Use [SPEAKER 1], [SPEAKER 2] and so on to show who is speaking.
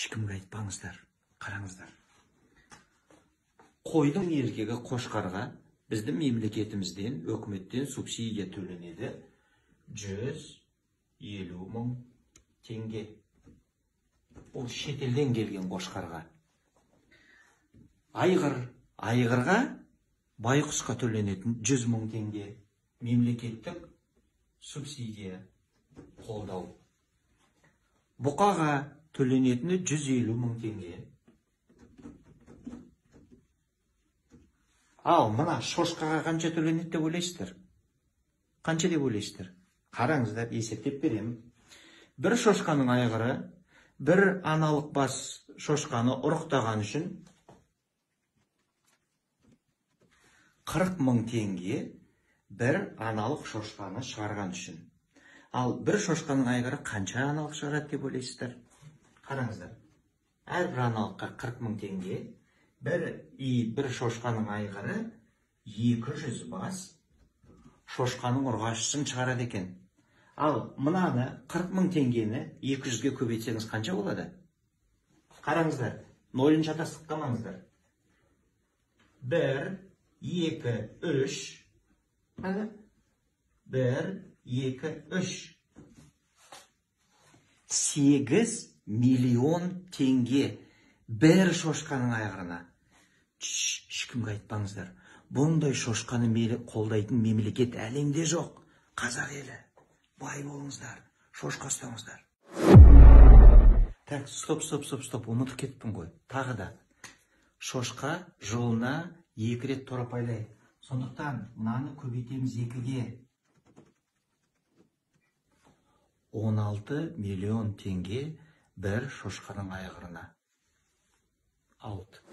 [SPEAKER 1] Ешкімге айтпаңыздар, қараңыздар. Қойдың еркегі қошқарға біздің мемлекетімізден, өкіметтен субсидия төленеді 150 мың теңге. Ол шетелден келген қошқарға. Айғыр, айғырға байқұсқа төленетін 100 мың теңге мемлекеттік субсидия қолдау. Бұқаға төленетіні 150 мың теңге. Ал мына шошқаға қанша төленеді деп ойлайсыздар? Қанша деп ойлайсыздар? Қараңыздар, есептеп беремін. Бір шошқаның айғыры, бір аналық бас шошқаны ұрықтаған үшін 40 мың теңге бір аналық шошқаны шығарған үшін. Ал бір шошқаның айғыры қанша аналық шығарады деп ойлайсыздар? Қараңыздар. Әрбір аналыққа 40 мың теңге, бір шошқаның айғыры 200 бас шошқаның ұрғашысын шығарады екен. Ал мынаны 40 мың теңгені 200-ге көбейтсеңіз қанша болады? Қараңыздар, нөлін шатастырып қалмаңыздар. 1, 2, 3. 1, 2, 3. 8 миллион теңге бір шошқаның айғырына. Ешкімге айтпаңыздар. Бұндай шошқаны қолдайтын мемлекет әлемде жоқ. Қазақ елі. Бай болыңыздар, шошқа ұстаңыздар. Так, стоп, стоп, стоп, стоп, ұмытып кеттім ғой. Тағы да. Шошқа жылына 2 рет торапайлайды. Сондықтан мынаны көбейтеміз 2-ге. 16 миллион теңге бір шошқаның айғырына. Алты.